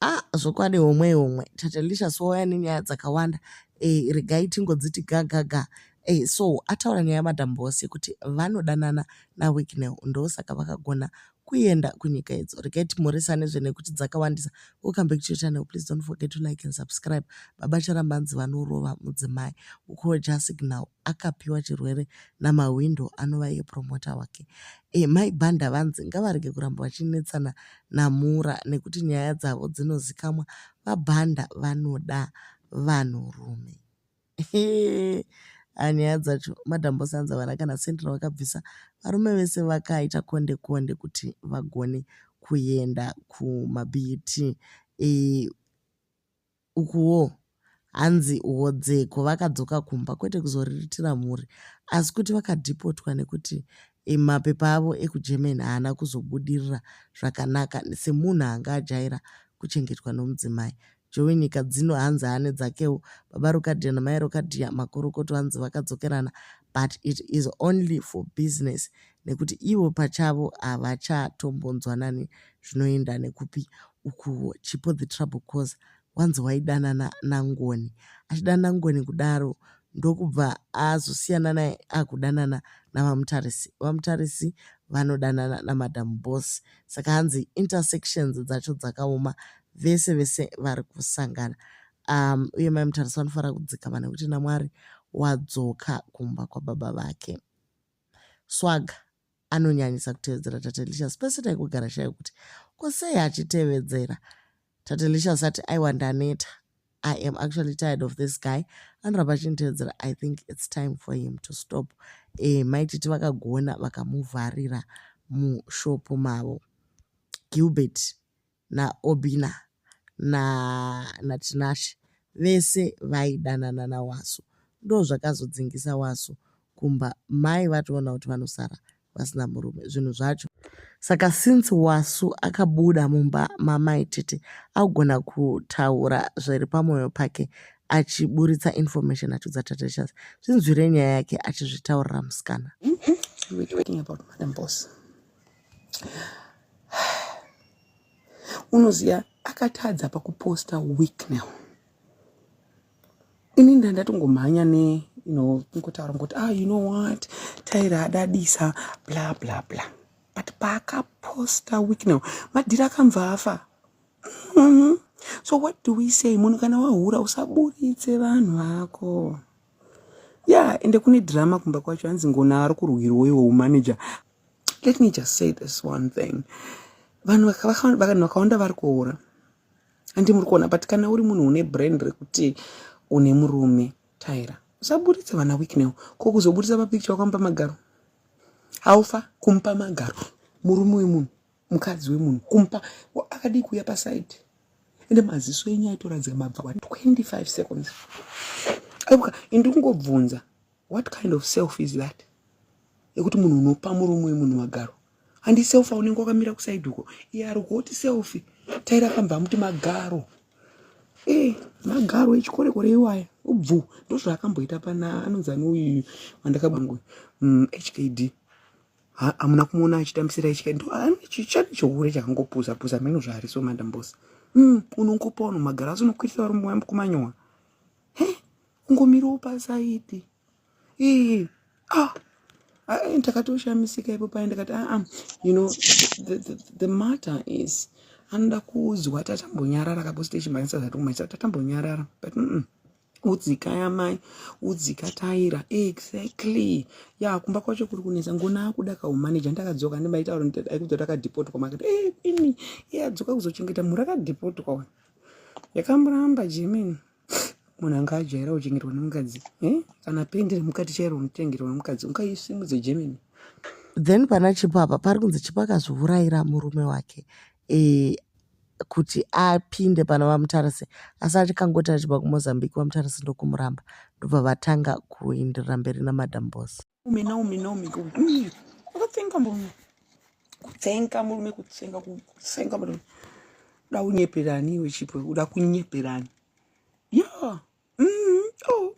Ah zvokwadi homwe ihomwe Tatelicious wauya nenyaya dzakawanda eh, regai tingodziti gagaga eh, so ataura nyaya yaMadam Boss yekuti vanodanana naWicknell ndosaka vakagona kuenda kunyika idzo. Regai timhoresane zve nekuti dzakawandisa. Welcome back to your channel. Please don't forget to like and subscribe. Baba Charambanzi vanorova mudzimai. Ukuwo Jah Signal akapiwa chirwere naMahwindo anova iye promoter wake. E, Mai Bhanda vanzi ngavarege kuramba vachinetsana naMura nekuti nyaya dzavo dzinozikamwa. VaBhanda vanoda vanhurume. Haa nyaya dzacho Madam Boss hanzi havana kana cent ravakabvisa. Varume vese vakaita konde konde kuti vagone kuenda kumaBET. E, Ukuwo, hanzi Hodzeko vakadzoka kumba kwete kuzoriritira mhuri asi kuti vakadhipotwa nekuti mapepa avo ekuGermany haana kuzobudirira zvakanaka semunhu anga ajaira kuchengetwa nomudzimai. Joey Nyikadzino hanzi ane dzakewo. Baba Rokadhiya namai Rokadhiya makorokoto hanzi vakadzokerana but it is only for business nekuti ivo pachavo havachatombonzwanani zvinoenda nekupi. Ukuwo Chipo the trouble causer wanzi waidanana naNgoni. Achidanana Ngoni kudaro ndokubva azosiyana naye akudanana naVaMutarisi. VaMutarisi vanodanana naMadam Boss. Saka hanzi intersections dzacho dzakaoma vese vese vari kusangana. Um, uye mai Mutarisi vanofanira kudzikama nekuti naMwari wadzoka kumba kwababa vake. Swagger anonyanyisa kutevedzera Tatelicious pese taingogara shayo kuti ko sei achitevedzera Tatelicious ati aiwa ndaneta I am actually tired of this guy anoramba achinditevedzera I think it's time for him to stop e, mai Titi vakagona vakamuvharira mushopu mavo Gilbert naObina naTinashe vese vaidanana naWasu. Ndozvakazodzingisa Wasu kumba mai vatoona kuti vanosara vasina murume zvinhu zvacho. Saka since Wasu akabuda mumba mamai Tete akugona kutaura zviri pamoyo pake achiburitsa information achiudza Tatelicious. Zvinzwire nyaya yake achizvitaurira musikana. We were talking about Madam Boss. Unoziva akatadza pakuposta Wicknell. Ini ndandatongomhanya ne you know kungotaura ngoti ah you know what Tyra adadisa bla bla bla but paakaposta Wicknell madhiri akamva afa. So what do we say munhu kana wahura usaburitse vanhu vako. Yeah, ende kune drama kumba kwacho hanzi ngona ari kurwirwa iwo umanager. Let me just say this one thing. Vanhu vakawanda vari kuhura. Handi muri kuona but kana uri munhu une brand rekuti une murume Tyra. Usaburitse vana Wicknell. Ko kuzoburitsa papicture wakamupa magaro. Haufa kumupa magaro. Murume wemunhu, mukadzi wemunhu kumupa akadii kuuya paside. Ende maziso enyu aitoradzika mabva 25 seconds. Aiwa, indiri kungobvunza what kind of self is that? Yekuti munhu unopa murume wemunhu magaro. Handi self unenge wakamira kusaidi uko. Iye ari kuoti selfie. Taira akambva amuti magaro. Eh, magaro echikorekore iwaya. Ubvu ndozvaakamboita pana anonzi ani uyu wandakabangwe. HKD. Hamuna kumuona achitambisira HKD. Ndo ane chichani chihure chakangopuza puza meno zvaari so Madam Boss. Unongopa vanhu magaro asi unokwirisa varume kumanyowa. He? Kungomirawo pasaidi. Ee, ah, ndakatoshamisika ipo paye ndakati aa ah, you know the matter is anoda kuudzwa tatambonyarara kaposi tichimhanyisa zvatikumhanyisa tatambonyarara but Udzika yamai udzika taira exactly ya kumba kwacho kuri kunetsa ngona akuda kaumanager ndakadzoka ndimbaitaura aikudza takadhipotwa makati e ini iye adzoka kuzochengeta mhuri akadhipotwa yakamuramba Germany munhu anga ajaira kuchengetwa nemukadzi eh? Kana pendi remukati chairo unochengetwa nemukadzi ungaisimudze Germany. Then pana Chipo apa pari kunzi Chipo akazviurayira murume wake e, kuti apinde pana VaMutarisi asi achikangoti achibva kuMozambique VaMutarisi ndokumuramba ndobva vatanga kuenderera mberi naMadam Boss. Naomi, Naomi, Naomi, akatsenga murume, kutsenga murume, kutsenga, kutsenga murume. Uda kunyeperani iwe Chipo, uda kunyeperani. Yeah. Oh.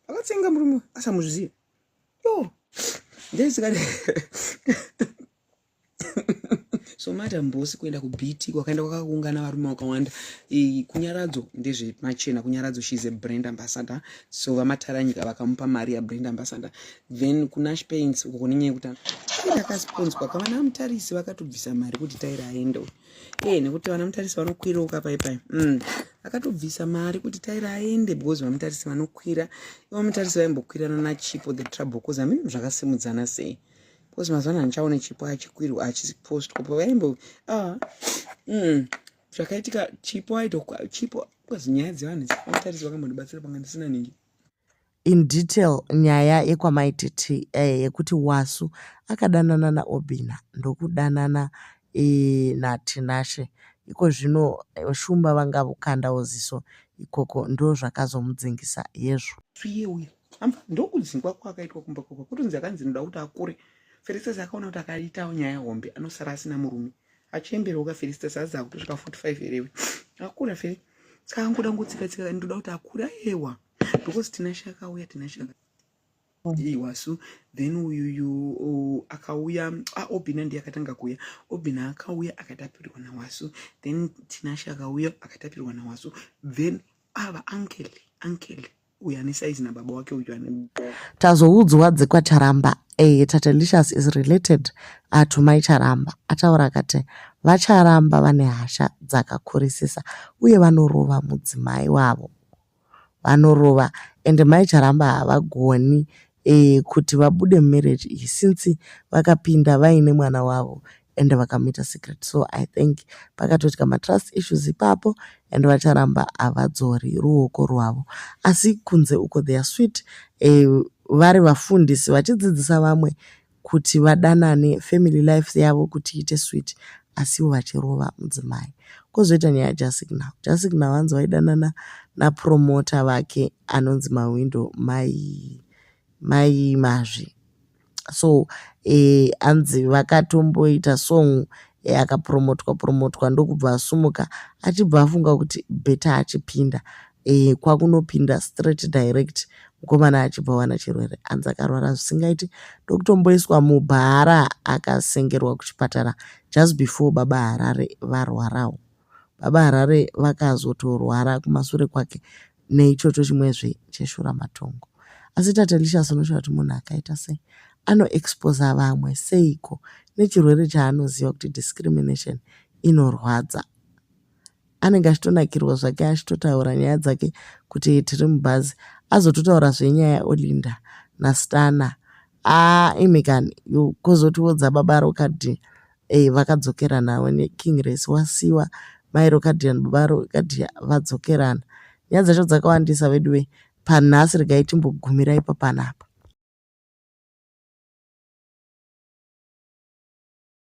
Akatsenga murume asamuzviziva. Yo. Ndeisikati. So Madam Boss kuenda kuBT kwakaenda kwakaungana varume vakawanda. Kunyaradzo ndezvemachena. Kunyaradzo, she is a brand ambassador, so vaMataranyika vakamupa mari yabrand ambassador. Then kuNash Paints uko kune nyaya yekuti Taira akasponsorwa kavana Mutarisi, vakatobvisa mari kuti Taira aende nekuti vana Mutarisi vanokwirawo paipai. Akatobvisa mari kuti Taira aende because vaMutarisi vanokwira. Ivo Mutarisi vaimbokwirana naChipo the Trouble, cause hamene zvakasimudzana sei, because mazuva ano handichaone Chipo achikwirwa, achipostwa. Pavaimbo zvakaitika, Chipo aito Chipo, because nyaya dzevanhu, vaMutarisi vakambondibatsira panga ndisina ningi. In detail, nyaya yekwaMaititi yekuti Wasu akadanana naObina, ndokudanana naTinashe. Iko zvino Shumba vanga vokandawo ziso ikoko, ndo zvakazomudzingisa yezvo. Iye uya amba ndokudzingwa kwaakaitwa kumba kwakwa, kutonzi akanzi ndoda kuti akure. Felistas akaona kuti akaitawo nyaya hombe anosara asina murume, achemberewo. Felistas aza kutosvika 45 herewe, akura Feri. Saka angoda ngotsika tsika, ndoda kuti akure ayewa, because Tinashe akauya, Tinashe Wasu, then uyuyu akauya. Obina ndiye akatanga kuuya. Obina akauya akatapirwa naWasu, then Tinashe akauya akatapirwa naWasu, then ava uncle uyu ane saizi nababa wake uyu ane Tazoudzwa dzekwaCharamba. Tatelicious is related to Mai Charamba. Ataura akati vaCharamba vane hasha dzakakurisisa uye vanorova mudzimai wavo, vanorova, ende Mai Charamba havagoni kuti vabude mumarriage iyi since vakapinda vaine mwana wavo ende vakamuita secret. So I think pakatoitika matrust issues ipapo, and vaCharamba havadzori ruoko rwavo, asi kunze uko they are sweet, vari vafundisi vachidzidzisa vamwe kuti vadanane, family life yavo kuti iite sweet, asiwo vachirova mudzimai. Kwozoita nyaya yaJasignal. Jasignal vanzi vaidanana napromoter vake anonzi Mawindo Mai Mazvi. So anzi vakatomboita song, akapromotwa promotwa, ndokubva asumuka, achibva afunga kuti better achipinda kwakunopinda straight direct. Mukomana achibva awana chirwere, anzi akarwara zvisingaiti, ndokutomboiswa mubhara, akasengerwa kuchipatara just before Baba Harare varwarawo. Baba Harare vakazotorwara kumasure kwake neichocho chimwezve cheshuramatongo. Asi Tatelicious, unoshuva kuti munhu akaita sei anoexposa vamwe seiko nechirwere chaanoziva kuti discrimination inorwadza? Anenge achitonakirwa zvake achitotaura nyaya dzake kuti tiri mubhazi, azototaura zvenyaya yaOlinda naStana. Aa, imi kani, kwozotiwo dzababa Rokadhi, vakadzokerana neKing Race wasiwa, Mai Rokadhiya nababa Rokadhiya vadzokerana. Nyaya dzacho dzakawandisa veduwe. Panhasi regai timbogumira ipapanapa.